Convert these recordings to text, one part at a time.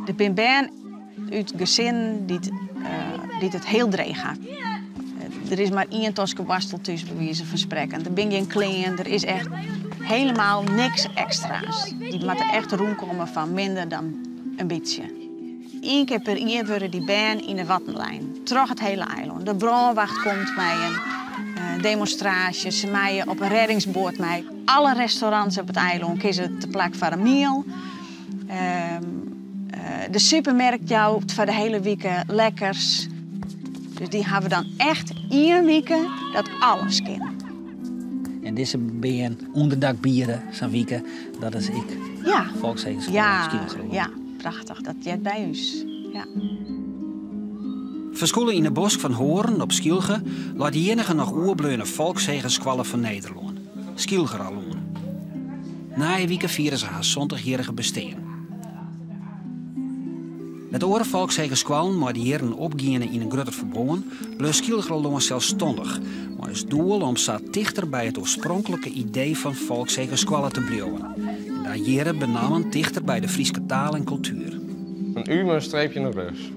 Der binne bern út gesinnen dy't dy't it hiel dreech ha. Der is mar ien toskeboarstel thús, by wize fan sprekken. Der binne gjin klean, der is echt helemaal niks ekstra's. Dy moatte echt rûnkomme fan minder dan in bytsje. Ien kear per jier wurde dy bern yn de watten lein, troch it hiele eilân. De brânwacht komt mei in demonstraasje, se meie op in rêdingsboat mei. Alle restaurants op it eilân kinne se te plak foar in miel. De supermerk jout foar de hiele wike lekkers. Dus dy hawwe dan echt ien wike dat alles kin. En dizze bern ûnderdak biede sa'n wike, dat is ek Folkshegeskoalle Skylge. Ja, prachtich. Dat heart by ús. Ja. Ferskûle yn 'e bosk fan Hoorn op Skylge leit de iennige noch oerbleaune folkshegeskoalle fan Nederlân, Skylgeralân. Nije wike fiere se har santichjierrige bestean. Net oare folkshegeskoallen mei de jierren opgiene yn in grutter ferbân, bleau Skylgeralân selsstannich, mei as doel om sa tichter by it oarspronklike idee fan folkshegeskoalle te bliuwen. En dan hjirre benammen tichter by de Fryske taal en kultuer. In U mei in streepje nei rjochts.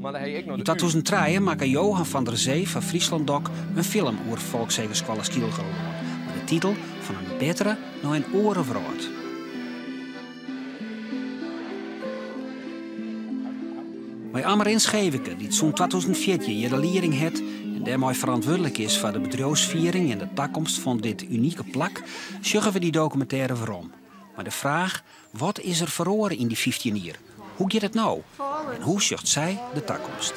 Mar dan ha je ek noch Yn de U. 2003 makke Johan van der Zee foar Fryslân Dok in film oer folkshegeskoalle Skylgeralân mei de titel Fan in bettere nei in oare wrâld. Mei Amarins Geveke, dy't sûnt 2014 hjir de lieding hat en dêrmei ferantwurdlik is foar de bedriuwsfiering en de takomst fan dit unike plak, sjogge we dy dokumintêre werom. Mei de fraach, wat is der feroare yn dy 15 jier? Hoe giet it no? En hoe sjocht sy de takomst?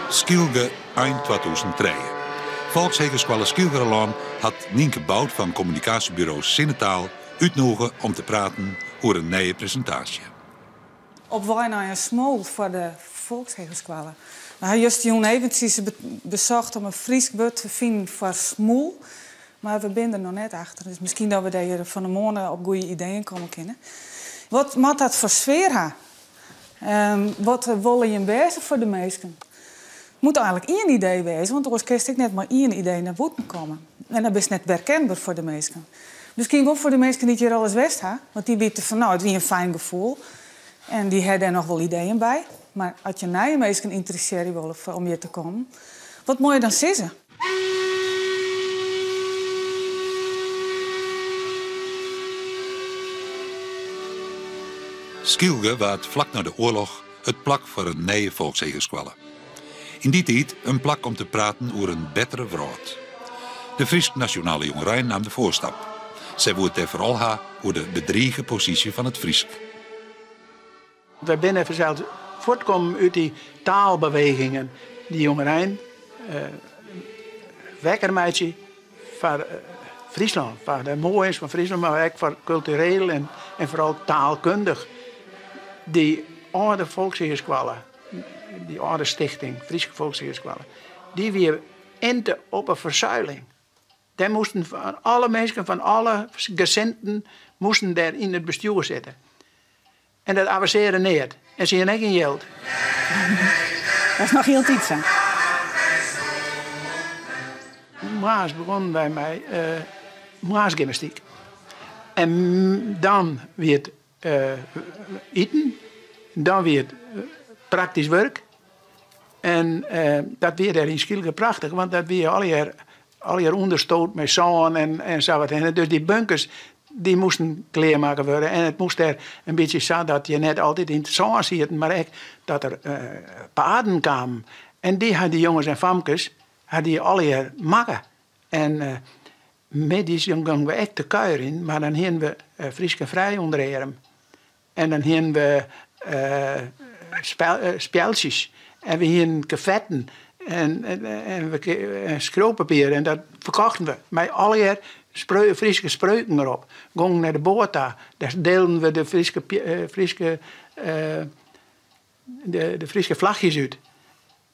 Skylge, ein 2003. Folkshegeskoalle Skylgeralân hat Nynke Bout fan kommunikaasjeburo Sinnetaal útnûge om te praten oer in nije presintaasje. Op wei nei in smoel foar de Folkshegeskoalle. We ha justerjûn eventsjes besocht om in Frysk wurd te finen foar smoel, mar we binne der noch net achter. Dus miskien dat we dêr fan 'e moarn op goede ideeën komme kinne. Wat moat dat foar sfear ha? Wat wolle jim wêze foar de minsken? Moet eigenlik ien idee wêze, want oars kinst ek net mei ien idee nei bûten komme. En dan bist net werkenber foar de minsken. Miskien wol foar de minsken dy't hjir alris west ha, want dy witte fan no, it wie in fijn gefoel en dy ha dêr noch wol ideeën by. Mar as je nije minsken ynteressearje wolle om hjir te kommen, wat moat je dan sizze? Skylge waard flak nei de oarloch it plak foar in nije folkshegeskoalle. Yn dy tiid in plak om te praten oer in bettere wrâld. De Frysk Nasjonale Jongerein naam de foarstap. Sy woe it dêr foaral ha oer de bedrige posysje fan it Frysk. Wy binne fansels fuortkommen út dy taalbewegingen, dy jongerein wekker meitsje foar Fryslân, foar de moaiens fan Fryslân, mar ek foar kultureel en foaral taalkundich. Dy âlde folkshegeskoalle, dy âlde stichting Fryske Folkshegeskoalle, dy wie inte op 'e fersuiling. Dêr moasten alle minsken fan alle gesinten moasten dêr yn it bestjoer sitte. En dat avansearre neat. En se hiene ek gjin jild. Dat is noch hieltyd sa. Moarns begûnen wy mei moarnsgymnastyk. En dan wie it iten. Dan wie it praktysk wurk. En dat wie dêr yn Skylge prachtich, want dat wie allegear allegear ûnderstood mei sân en sa wat hinne. Dus dy bunkers dy moasten klearmakke wurde. En it moast dêr in bytsje sa dat je net altyd yn it sân sieten, mar ek dat der paden kamen. En dy ha dy jonges en famkes ha dy allegear makke. En middeis dan gongen we ek te kuierjen, mar dan hiene we Frysk en Frij ûnder de earm. En dan hiene we spjeldsjes en we hiene kafetten en skriuwpapier en dat ferkochten we mei allegear Fryske spreuken derop. Gongen nei de boat ta, dêr deelden we de Fryske, Fryske, de Fryske flachjes út.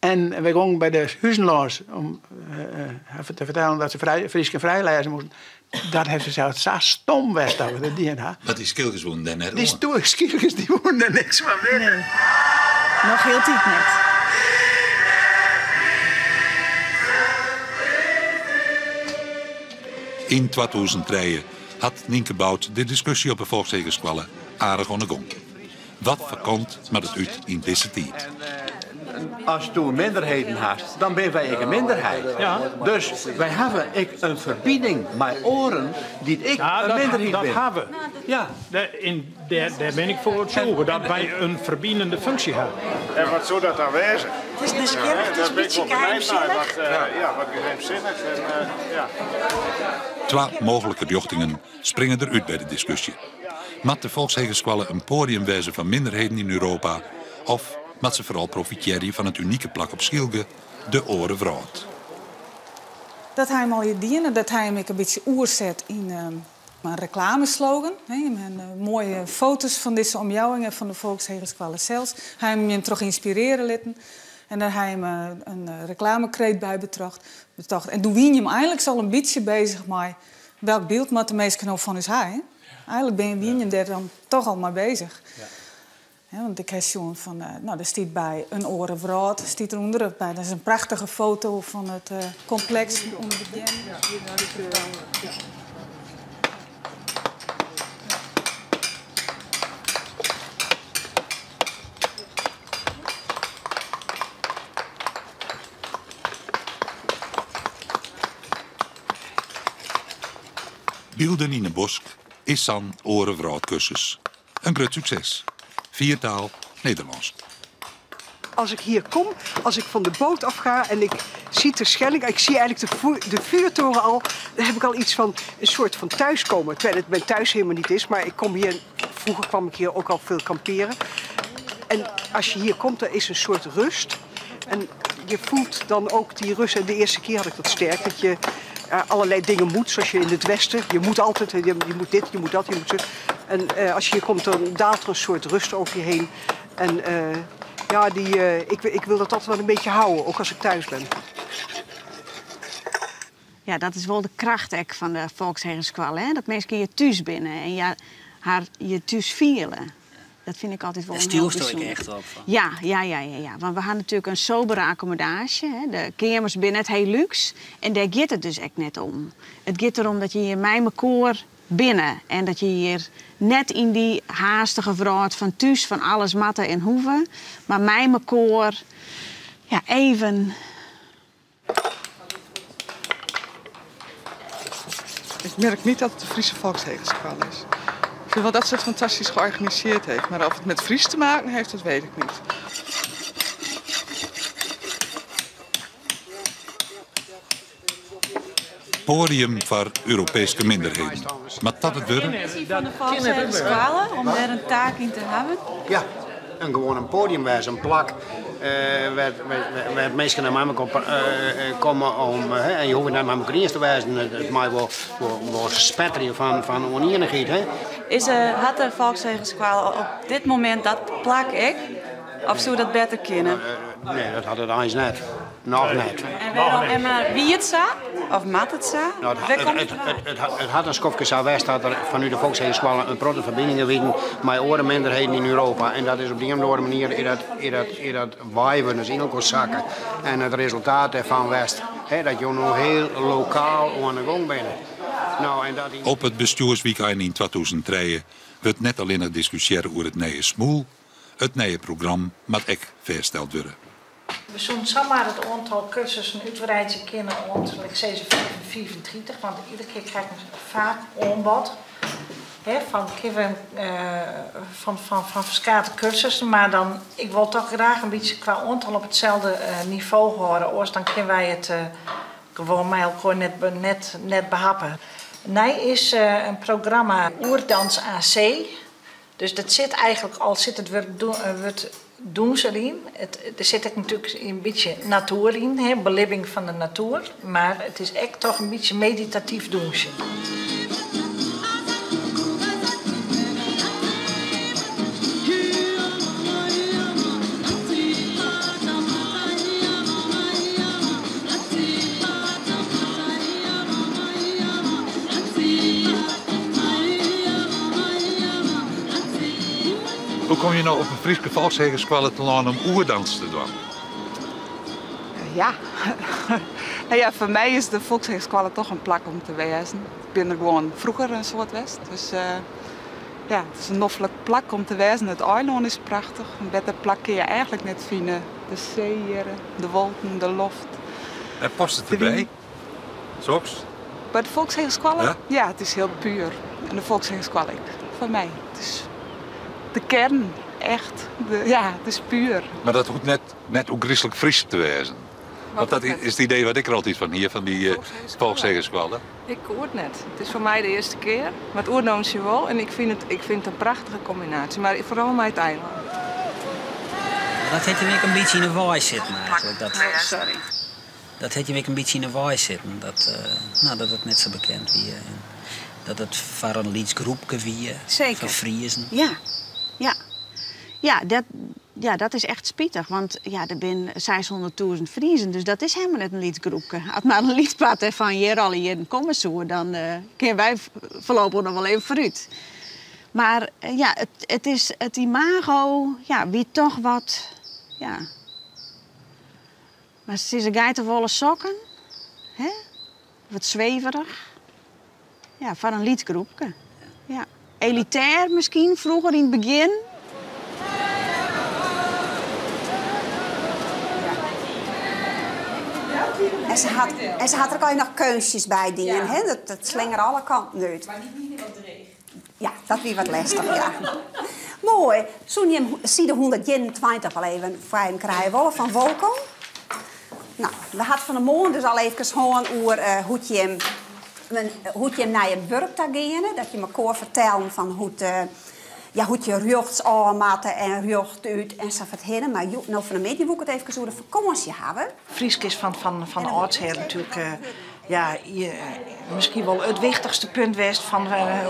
En wy gongen by de huzen lâns om har te fertellen dat se Frysk en frij lêze moasten. Dat hat se sels sa stom west dat we dat dien ha. Want dy Skylgers woenen dêr net oan. Dy Skylgers dy woenen dêr niks fan witte. Nee, noch hieltyd net. Yn 2003 hat Nynke Bout de diskusje op de Folkshegeskoalle aardich oan de gong. Wat foar kant moat it út yn dizze tiid? Asto minderheden hast, dan binne wy ek in minderheid. Dus wy hawwe ek in ferbining mei oaren dy't ek in minderheid Dat binne. hawwe. Ja. Dêr bin ik foar oertsjûge, dat wy in ferbinende funksje hawwe. En wat soe dat dan wêze? It is nijsgjirrich, it is in bytsje geheimsinnich. Ja, wat geheimsinnich. Ja. Twa mooglike rjochtingen springe der út by de diskusje. Moat de Folkshegeskoalle in poadium wêze foar minderheden yn Europa of moat se foaral profitearje fan it unike plak op Skylge, de oare wrâld? Dat hy him al dien en dat hy him ek in bytsje oerset yn in reklameslogan. En moaie foto's fan dizze omjouwing en fan de Folkshegeskoalle sels. Hy him him troch ynspirearje litten en dêr hy him in reklamekreet by betocht. En doe wiene jim einliks al in bytsje beuzich mei welk byld moatte de minsken no fan ús ha. Hè? Eigenlik binne jim dêr dan toch al mei beuzich. Ja. want ik ha sjoen fan, no, der stiet by in oare wrâld, stiet der ûnder by. Dat is in prachtige foto fan it kompleks ûnder de beammen. Ja. Bylden yn 'e bosk is sa'n oare wrâldkursus. In grut sukses. Fiertaal Nederlânsk. Als ik hier kom, als ik van de boot afga en ik zie Terschelling, ik zie eigenlijk de vuurtoren al, dan heb ik al iets van een soort van thuiskomen. Terwijl het mijn thuis helemaal niet is, maar ik kom hier, vroeger kwam ik hier ook al veel kamperen. En als je hier komt, er is een soort rust. En je voelt dan ook die rust. En de eerste keer had ik dat sterk, dat je allerlei dingen moet, zoals je in het Westen. Je moet altijd, je moet dit, je moet dat, je moet zo. En als je hier komt, dan daalt er een soort rust over je heen. En ja, ik wil dat altijd wel een beetje houden, ook als ik thuis ben. Ja, dat is wol de kracht ek fan de Folkshegeskoalle, hè? Dat minsken hjir thús binne en ja, har hjir thús fiele. Dat fyn ik altyd wol Dêr in hiel stjoersto ek bysûnder. echt op fan. Ja. Want we ha natuerlik in sobere akkommodaasje. Hè. De keamers binne net hiel lúks en dêr giet it dus ek net om. It giet derom dat je hjir mei mekoar binne en dat je hjir net yn dy haastige wrâld fan thús fan alles moatte en hoege, mar mei mekoar, ja, even. Ik merk niet dat het de Friese Volkshegeskoalle is. Ik vind wel dat ze het fantastisch georganiseerd heeft, maar of het met Fries te maken heeft, dat weet ik niet. Poadium foar Europeeske minderheden. Moat dat it wurde? Fan de Folkshegeskoalle om dêr in taak yn te hawwen. Ja, en gewoan in poadium wêze, in plak wêr't minsken nei mekoar komme om, en je hoege net mei mekoar iens te wêzen, it mei wol spetterje fan ûnienichheid. Is, hat de Folkshegeskoalle op dit momint dat plak ek? Of soe dat better kinne? Nee, dat hat it eins net. Noch net. En wêrom? En mar wie it sa? Of moat it sa? No, Wêr komt it wei? It hat in skoftke sa west dat der fanút de Folkshegeskoalle in protte ferbiningen wienen mei oare minderheden yn Europa. En dat is op dy of oare manier is dat weiwurden, is yn elkoar sakke. En it resultaat dêrfan west, hè, dat jo no hiel lokaal oan de gong binne. No, en dat yn. Op it bestjoerswykein yn 2003 wurdt net allinnich diskusjearre oer it nije Smoel, it nije program moat ek fêststeld wurde. We soene samar it oantal kursussen útwreidzje kinne oant, lit ik sizze, 35, want iedere kear krij ik faak oanbod, hè, fan kinne we, fan ferskate kursussen, mar dan, ik wol toch graach in bytsje kwa oantal op itselde nivo hâlde, oars dan kinne wy it gewoan mei elkoar net behappe. Nij is in programma Oerdans AC. Dus dat sit eigenlik al sit it wurd dûns deryn. Der sit ek natuerlik in bytsje natoer yn, hè, belibbing fan de natoer. Mar it is ek toch in bytsje meditatyf dûnsjen. Hoe komme je no op in Fryske folkshegeskoalle telâne om oerdans te dwaan? Ja, no ja, foar my is de Folkshegeskoalle toch in plak om te wêzen. Ik bin der gewoan froeger in soad west, dus ja, it is in noflik plak om te wêzen. It eilân is prachtich, in better plak kinne je eigentlik net fine. De see hjir, de wolken, de loft. En past it derby? Soks? By de Folkshegeskoalle? Ja? Ja, it is hiel puer. En de Folkshegeskoalle ek, foar my. It is de kearn, echt. De, ja, it is puer. Mar dat hoecht net, net ôfgryslik Frysk te wêzen. Want dat is it idee wat ik der altyd fan hie, fan dy Folkshegeskoalle. Ik koe it net. It is foar my de earste kear, mar it oerdansjen wol. En ik fyn it, ik fyn it in prachtige kombinaasje, mar foaral mei it eilân. Dat hat jim ek in bytsje yn 'e wei sitten eigentlik. Dat, oh, sorry. Dat hat jim ek in bytsje yn 'e wei sitten, dat, no, dat it net sa bekend wie. En dat it foar in lyts groepke wie Seker. fan Friezen. Ja, ja. Ja, dat, ja, dat is echt spitich, want ja, der binne 600.000 Friezen, dus dat is helemaal net in lyts groepke. As mar in lyts part dêrfan hjir alle jierren komme soe, dan uh, kinne wy foarlopich noch wol even foarút. Mar eh, ja, it, is, it imago ja, wie toch wat, ja. Mar se sizze geitewolle sokken, hè? Wat sweverich. Ja, foar in lyts groepke. Ja. Elitêr miskien, froeger yn it begjin. En se hat, en se hat der ek noch keunstjes by dien, hè? Dat slingere alle kanten út. Mar dy wiene wat dreech. Ja, dat wie wat lestich, ja. Moai. Soene jim side 121 wol even foar jim krije wolle fan Wolkom? No, we ha it fan 'e moarn dus al eefkes hân oer eh, hoe't jim, hoe't jim nei it wurk ta geane. Dat jim elkoar fertellen fan hoe't, eh, ja, hoe't je rjochtsôf moatte en rjochtút ensafuorthinne. Mar no fan 'e middei woe ik it eefkes oer de fakânsje hawwe. Frysk is fan, fan, fan âldsher natuerlik eh, ja, miskien wol it wichtichste punt west fan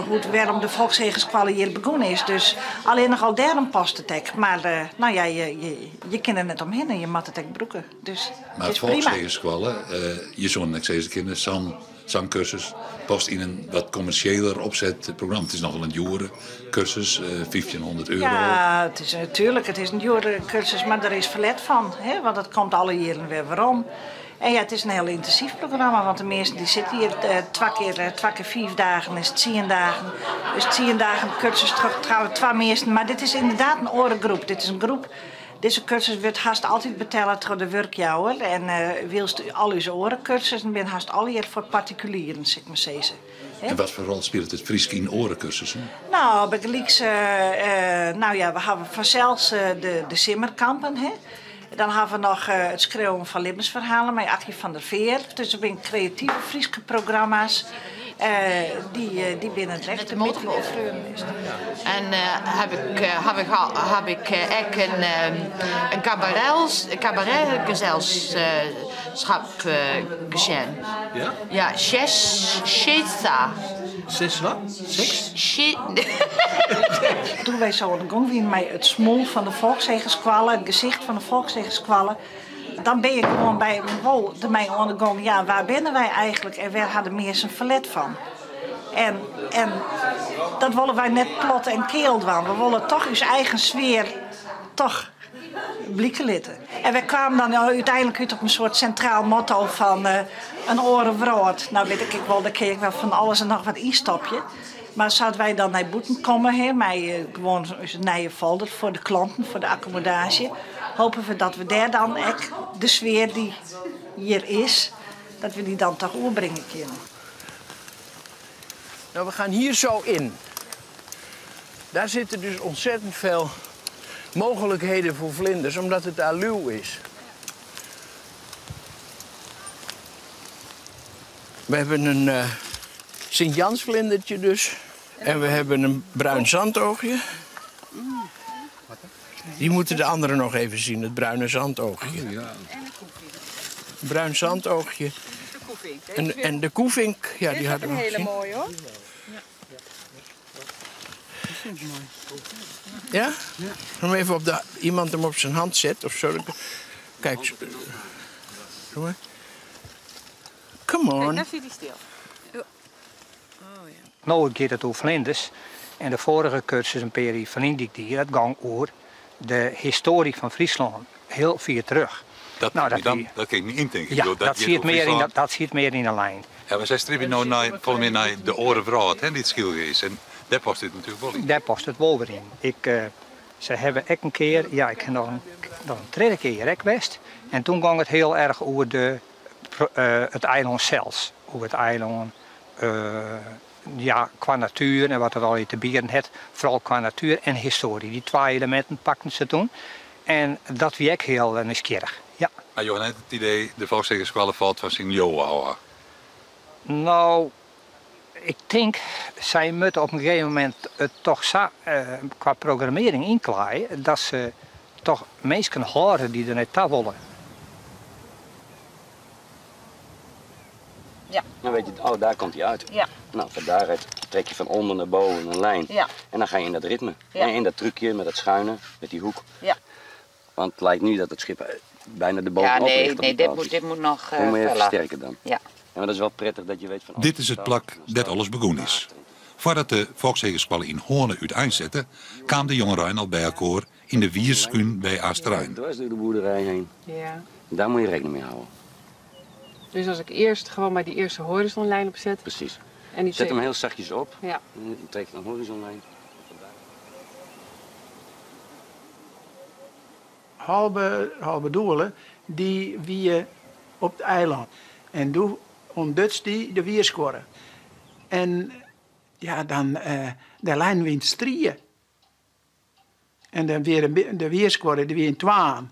hoe't wêrom de Folkshegeskoalle hjir begûn is. Dus allinnich al dêrom past it ek. Mar no ja, je, je kinne der net omhinne, je moatte it ek brûke. Dus Mar it is prima. Folkshegeskoalle, je soene ek sizze kinne, sa'n sa'n kursus past yn in wat kommersjeler opset programma. It is nochal in djoere kursus, 1500 euro. Ja, it is natuerlik, it is in djoere kursus, mar der is ferlet fan, hè, want it komt alle jierren wer werom. En ja, it is in hiel yntinsyf programma, want de measten dy sitte hjir twa kear, twa kear fiif dagen is tsien dagen. Dus tsien dagen kursus troch twa measten. Mar dit is ynderdaad in oare groep. Dit is in groep, dizze kursus wurdt hast altyd betelle troch de wurkjouwer. En wylst al ús oare kursussen binne hast allegear foar partikulieren, sil ik mar sizze. En wat foar rol spilet it Frysk yn oare kursussen? No, bygelyks, no ja, we hawwe fansels de simmerkampen, hè. Dan hawwe we noch it skriuwen fan libbensferhalen mei Akkie van der Veer. Dus der binne kreative Fryske programma's. Dy binne it Met de motorboat. En heb ik, haw ik, haw ik ek in, in kabaretgezelschap gesjoen. Ja? Ja, Shesa. Sis wat? Six? Doe't wy sa oan de gong wiene mei it smoel fan de Folkshegeskoalle, it gesicht fan de Folkshegeskoalle, dan bin je gewoan by wol dermei oan de gong, ja, wa binne wy eigentlik en wêr ha de measten ferlet fan? En, en dat wolle wy net plat en keal dwaan. We wolle toch ús eigen sfear toch blike litte. En wy kamen dan úteinlik út op in soart sintraal motto fan in oare wrâld. No wit ik ek wol, dêr kin ik wel fan alles en noch wat ynstopje. Mar sa't wy dan nei bûten komme, hè, mei gewoan ús nije folder foar de klanten, foar de akkommodaasje, hoopje we dat we dêr dan ek de sfear dy't hjir is, dat we dy dan toch oerbringe kinne. Nou, we gaan hier zo in. Daar zitten dus ontzettend veel mogelijkheden voor vlinders, omdat het daar luw is. We hebben een Sint-Jansvlindertje dus. En we hebben een bruin zandoogje. Die moeten de anderen nog even zien, het bruine zandoogje. Oh, ja. Bruin zandoogje. De koevink. En de koevink, ja, die hadden we Een hele gezien. mooie hoor. Ja? Om even op de, iemand hem op zijn hand zet of zo. Kijk. Zo maar. Come Kijk, on. daar zit hij stil. No giet it oer flinders. En de foarige kursus in pear jier ferlyn dy't ik die, dat gong oer de histoarje fan Fryslân, hiel fier terug. Dat, Nou, dat dan, wie- dat kin ik my yntinke. Ja, Ik bedoel, dat giet siet oer mear yn, Fryslân. dat, dat siet mear yn de lijn. Ja, mar sy stribje no nei, folle mear nei de oare wrâld, hè, dy't Skylge is. En dêr past dit natuerlik wol yn. Dêr past it wol wer yn. Ik, eh, se hawwe ek in kear, ja, ik ha noch in, noch in tredde kear ek west. En toen gong it hiel erch oer de, eh, it eilân sels. Oer it eilân, eh, ja, kwa natuer en wat it allegear te bieden hat. Foaral kwa natuer en histoarje. Dy twa eleminten pakten se toen. En dat wie ek hiel nijsgjirrich, ja. Mar jo ha net it idee, de Folkshegeskoalle falt fan syn leauwe ôf? No, ik tink, sy moatte op in gegeven momint it toch sa kwa programmearring ynklaaie dat se toch minsken hâlde dy't der nei ta wolle. Ja. Dan weet je, oh, daar komt hij uit. Ja. Nou, van daaruit trek je van onder naar boven een lijn. Ja. En dan ga je in dat ritme. Ja. En in dat trucje met dat schuine, met die hoek. Ja. Want het lijkt nu dat het schip bijna de bovenop Ja, nee, ligt op nee die dit, kant. moet, dit moet nog Dan moet je even feller. versterken dan. Ja. Ja, maar dat is wel prettig dat je weet van... oh, Dit is it plak dêr't alles begûn is. Foardat de Folkshegeskoalle yn Hoarne úteinsette, kaam de jongerein al by elkoar yn de Wierskún by Aasterein. Dwars door de boerderij heen. Ja. Daar moet je rekening mee houden. Dus als ik eerst gewoon bij die eerste horizonlijn opzet. Precies. En die Zet hem heel zachtjes op. Ja. En trek een horizonlijn. Halbe, Halbe Doelen, dy wie op it eilân. En doe ûntduts dy de wierskuorre. En ja, dan, dêr leinen wy yn it strie. En dan wie de wierskuorre dy wie yn twaen.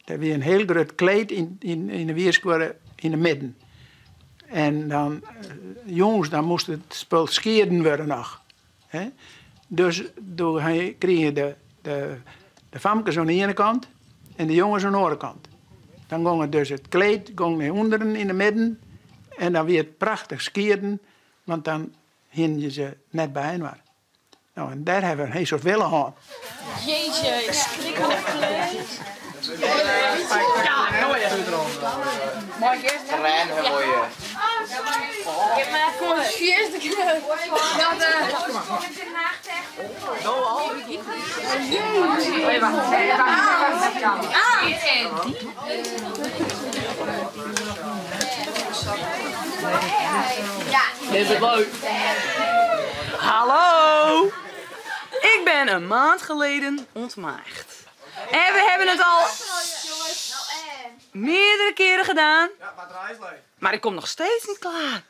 Der wie in hiel grut kleed yn, yn, yn de wierskuorre yn de midden. En dan, jûns, dan moast it spul skieden wurde noch. Hè? Dus doe krigen de famkes oan de iene kant en de jonges oan de oare kant. Dan gong it dus it kleed gong nei ûnderen yn de midden en dan wie it prachtich skieden, want dan hienen je se net byinoar. No, en dêr hawwe we in hiel soad wille hân. Jeetje, ik skrik me de kleut. Ja, mooi. Mag ik eerst? Terrein, mooie. Ja, maar kom eens de kleut. Dat Is het leuk? Hallo! Ik ben een maand geleden ontmaagd. En we hebben het al meerdere keren gedaan. Maar ik kom nog steeds niet klaar.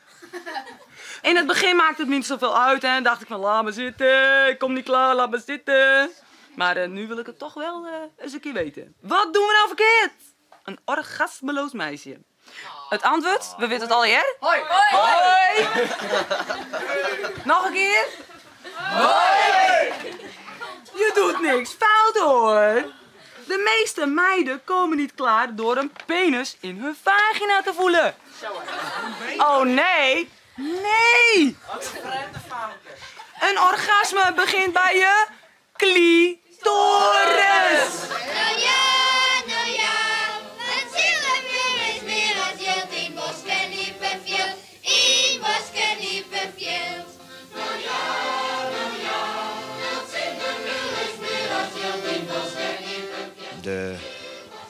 In het begin maakte het me niet zoveel uit en dacht ik van laat me zitten, ik kom niet klaar, laat me zitten. Maar nu wil ik het toch wel eens een keer weten. Wat doen we nou verkeerd? Een orgasmeloos meisje. Het antwoord, we weten het al, hè? Hoi. Hoi. Nog een keer. Hoi. Je doet niks fout hoor. De meeste meiden komen niet klaar door een penis in hun vagina te voelen. Oh nee. Nee. Een orgasme begint bij je clitoris. Nou ja, nou ja, het zilvervuur is meer als jild in bosk en diepe in bosk en diepe veld. Nou ja, nou ja, het zilvervuur is meer als jild in bosk en diepe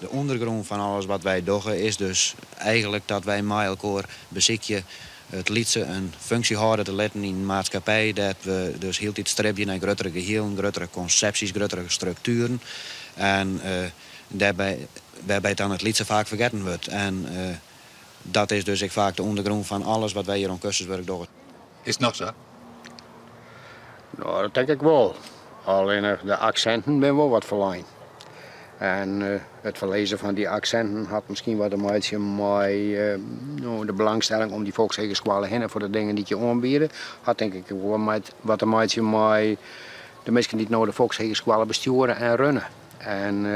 De ûndergrûn fan alles wat wy dogge is dus eigenlik dat wy mei elkoar besykje it lytse in funksje hâlde te litten yn in maatskippij dêr't we dus hieltyd stribje nei gruttere gehielen, gruttere konsepsjes, gruttere struktueren. En dêrby, wêrby't dan it lytse faak fergetten wurdt. En dat is dus ek faak de ûndergrûn fan alles wat wy hjir oan kursuswurk dogge. Is it noch sa? No, dat tink ik wol. Allinnich de aksinten binne wol wat ferlein. En it ferlizzen fan dy aksinten hat miskien wat te meitsjen mei no, de belangstelling om dy Folkshegeskoalle hinne foar de dingen dy't je oanbiede. Hat tink ik wol wat te meitsjen mei de minsken dy't no de Folkshegeskoalle bestjoere en runne. En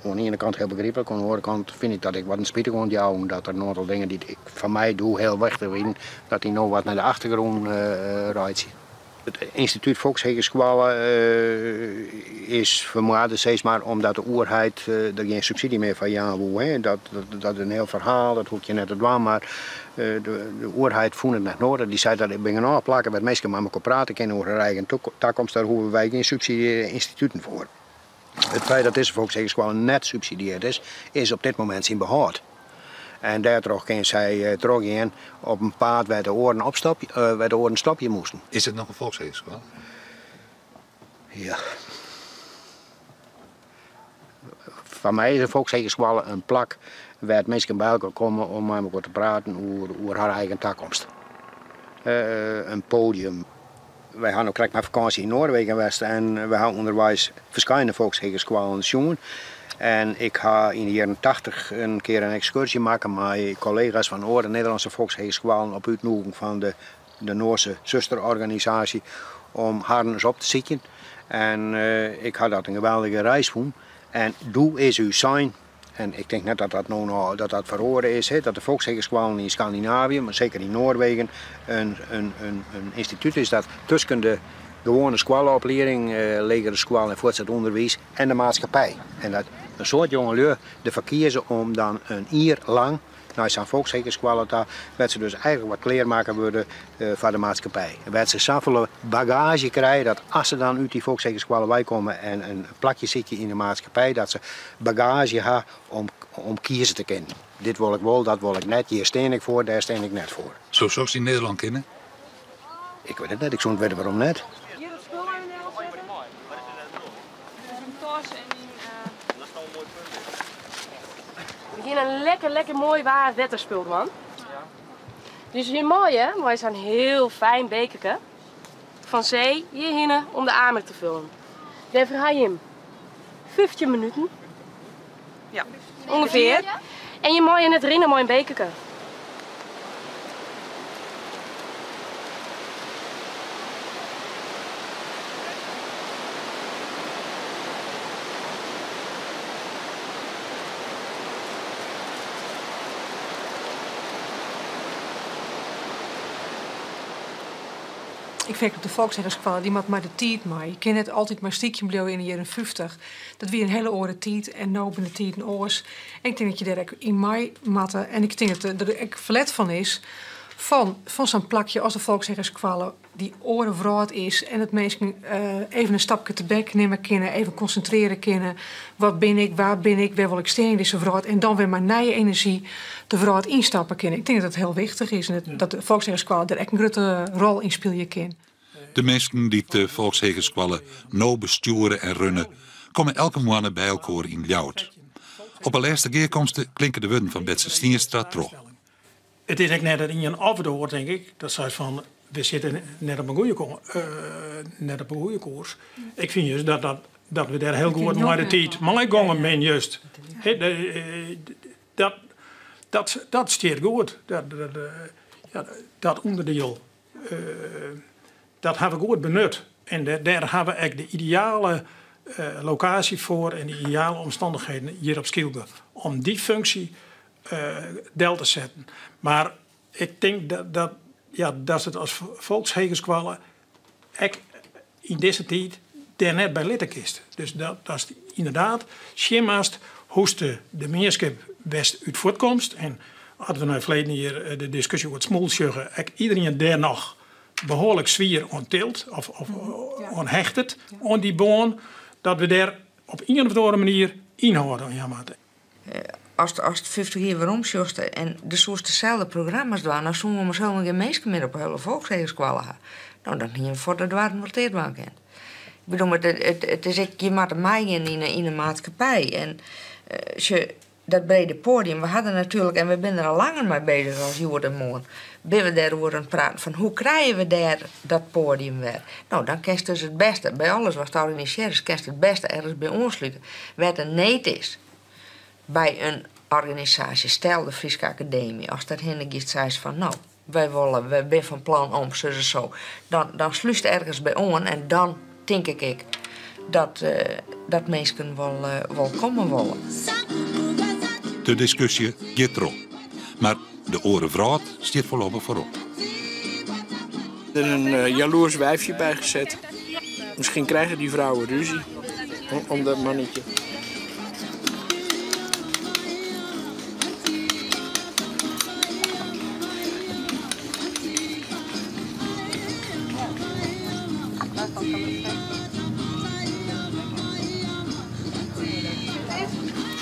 oan de iene kant hiel begryplik, oan de oare kant fyn ik dat ek wat in spitich ûntjouwing dat der in oantal dingen dy't ik foar my doe hiel wichtich wienen, dat dy no wat nei de achtergrûn reitsje. It ynstitút Folkshegeskoalle is fermoarde sis mar omdat de oerheid der gjin subsydzje mear foar jaan woe. Dat, dat is in hiel ferhaal, dat hoech ik hjir net te dwaan, mar de oerheid fûn it net nedich. Dy sei dat der binne genôch plakken wêr't minsken mei mekoar prate kinne oer har eigen takomst, dêr hoege wy gjin subsidiearre ynstituten foar. It feit dat dizze Folkshegeskoalle net subsidieard is, is op dit momint syn behâld. En dêrtroch kin sy trochgean op in paad wêr't de oaren opstopje, wêr't de oaren stopje moasten. Is it noch in folkshegeskoalle? Ja. Foar my is in folkshegeskoalle in plak wêr't minsken by elkoar komme om mei mekoar te praten oer, oer har eigen takomst. In podium. Wy ha no krekt mei fakânsje yn Noarwegen west en wy ha ûnderweis ferskillende folkshegeskoallen sjoen. En ik ha yn de jierren 80 in kear in ekskurzje makke mei kollega's fan oare Nederlânske folkshegeskoallen op útnûging fan de, de Noarse susterorganisaasje om harren ris op te sykjen. En ik ha dat in geweldige reis fûn. En doe is ús sein En ik tink net dat dat no noch dat dat feroare is, dat de folkshegeskoallen yn Skandinavië, mar seker yn Noarwegen, in, in, in, in ynstitút is dat tusken de gewoane skoalleoplieding, legere skoalle en fuortset ûnderwiis en de maatskippij. En dat in soad jongelju derfoar kieze om dan in jier lang nei sa'n folkshegeskoalle ta, wêr't se dus eigentlik wat klearmakke wurde foar de maatskippij. Wêr't se safolle bagaazje krije dat as se dan út dy folkshegeskoalle weikomme en in plakje sykje yn de maatskippij, dat se bagaazje ha om, om kieze te kinnen. Dit wol ik wol, dat wol ik net, hjir stean ik foar, dêr stean ik net foar. Soe soks yn Nederlân kinne? Ik wit it net, ik soe net witte wêrom net. Hjir it spul even delsette. Dit is in tas en dyn. We gean in lekker, lekker moai waar wetterspul dwaan. Dus hjir mei je, mei sa'n hiel fijn bekerke fan see hjirhinne om de amer te fullen. Dêrfoar ha jim 15 minuten. Ja. Ûngefear. En je meie net rinne mei in bekerke. Ik fyn dat de Folkshegeskoalle dy moat mei de tiid mei. Je kinne net altyd mar stykjen bliuwe yn de jierren 50. Dat wie in hiele oare tiid en no binne de tiden oars. En ik tink dat je dêr ek yn mei moatte. En ik tink dat der ek ferlet fan is fan, fan sa'n plakje as de Folkshegeskoalle dy oare wrâld is en dat minsken even in stapke tebek nimme kinne, even konsintrearje kinne. Wat bin ik, wa bin ik, wêr wol ik stean yn dizze wrâld en dan wer mei nije enerzjy de wrâld ynstappe kinne. Ik tink dat dat hiel wichtich is en dat de Folkshegeskoalle dêr ek in grutte rol yn spylje kin. De minsken dy't de Folkshegeskoalle no bestjoere en runne, komme elke moanne by elkoar yn Ljouwert. Op 'e lêste gearkomste klinke de wurden fan Betze Stienstra troch. It is ek net it ien of it oar, tink ik. Dat seist fan, we sitte net op in goede, net op in goede koers. Ik fyn just dat, dat, dat we dêr hiel goed mei de tiid meigongen binne just. Dat, dat, dat stiet goed. Dat, dat, ja, dat ûnderdiel, dat ha we goed benut. En dêr ha we ek de ideale lokaasje foar en de ideale omstannichheden hjir op Skylge om dy funksje del te setten. Mar ik tink dat, dat, ja, dat it as folkshegeskoalle ek yn dizze tiid dêr net by litte kinst. Dus dat datst ynderdaad sjen moatst hoe'tst de, de mienskip wêr'tst út fuortkomst. En as we nei ferleden jier de diskusje oer it smoel sjogge, ek iderien dêr noch behoarlik swier oan tilt of, of oan hechtet oan dy bân, dat we dêr op ien of oare manier ynhâlde oan jaan moatte. Ast, ast 50 jier werom sjochst en do soest deselde programma's dwaan, dan soene we ommers hielendal gjin minsken mear op 'e hiele folkshegeskoalle ha. No, dan hiene we fuort de doarren wat ticht dwaan kind. Ik bedoel, it, it, it is ek, je moatte meigean yn 'e, yn 'e maatskippij. En sjoch, dat brede poadium, we ha der natuerlik, en we binne der al langer mei beuzich as hjoed en moarn, binne we dêroer oan it praten fan hoe krije we dêr dat poadium wer. No, dan kinst dus it bêste, by alles watst organisearrest, kinst it bêste ergens by oanslute wêr't in need is. By in organisaasje, stel de Fryske Akademy, ast dêrhinne giest seist fan no, wy wolle, wy binne fan plan om sus en so, dan, dan slútst ergens by oan en dan tink ik ek dat, dat minsken wol, wol komme wolle. De diskusje giet troch, mar de oare wrâld stiet foarlopich foarop. Er is een jaloers wijfje bij gezet. Misschien krijgen die vrouwen ruzie om dat mannetje.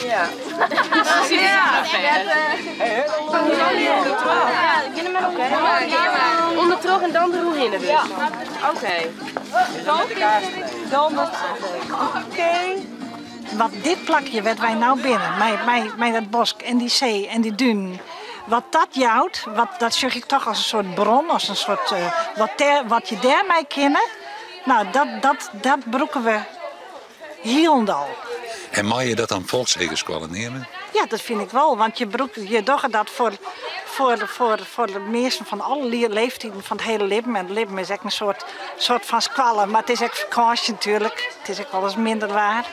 Ja. Ja. Onder terug en dan eroverheen dus. Oké. Dan Oké. Wat dit plakje wat wij nou binnen, met dat bosk en die zee en die duinen, wat dat jouwt, wat, dat zeg ik toch als een soort bron, als een soort, wat je daarmee kennen, nou, dat broeken we hielendal. En mag je dat dan volkshegeskoalle nemen? Ja, dat vind ik wel, want je docht dat voor de meesten van alle leeftijden van het hele leven. En het leven is echt een soort van squallen, maar het is echt vakantie natuurlijk. Het is ook wel eens minder waar.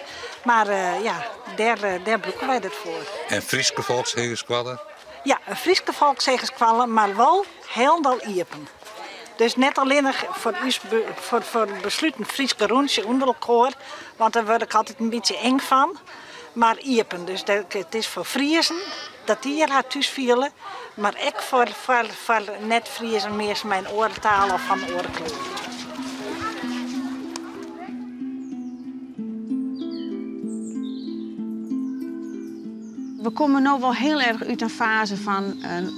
Maar ja, daar broeken wij dat voor. En Frieske volkshegeskoalle? Ja, een Frieske volkshegeskoalle, maar wel helemaal iepen. Dus net alleen nog voor besluiten Frieske rondje onder elkaar, want daar word ik altijd een beetje eng van. Maar iepen, dus het is voor Friesen dat die hier haar thuis vielen, maar ook voor net Friesen meer mijn oortaal of van oorkleur. We komen nu wel heel erg uit een fase van een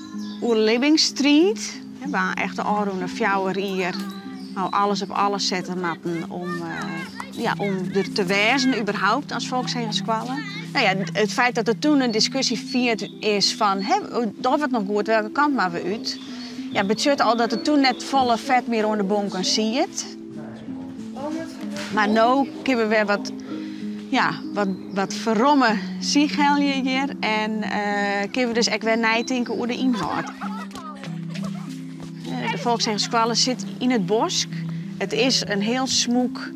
oerlibbingsstrijd, hè, waar echt de oude fjouwer hier nou, alles op alles zetten matten om er te wijzen überhaupt als volkshegeskoalle. Het feit dat er toen een discussie vierd is van, hè, of het nog goed, welke kant maar we uit. Ja, betekent al dat er toen net volle vet meer onder de bonken ziet. Maar nu kunnen we weer wat verromme ziegelje hier en kunnen we dus ook weer nadenken over de inhoud. De volkshegeskoalle zit in het bosk. Het is een heel smoek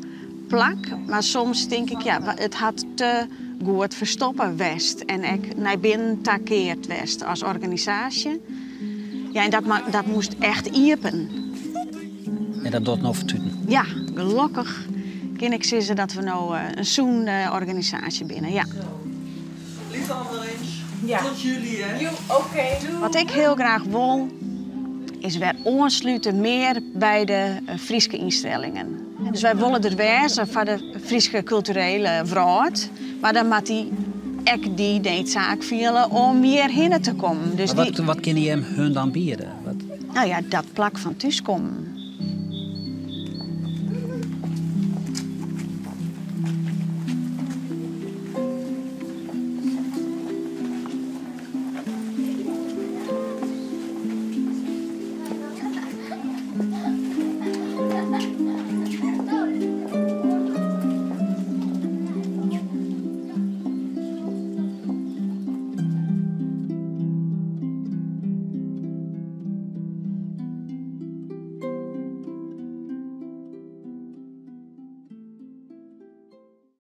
plak, maar soms denk ik, het had te goed verstoppen west en ook naar binnen takeerd west als organisatie. Ja, en dat moest echt iepen. En dat doet nog vertuten? Ja, gelukkig kan ik zeggen dat we nou een zo'n organisatie binnen. Ja. Lieve Amarins, Ja. tot jullie hè. Jo, oké. Wat ik heel graag wil, is weer aansluiten meer bij de Frieske instellingen. Dus wij willen er wezen voor de Frieske culturele wraad, maar dan moet die ook die noodzaak vielen om hier heen te komen. Dus Maar die wat kunnen je hem hun dan bieden? Wat? Dat plak van thuiskomen.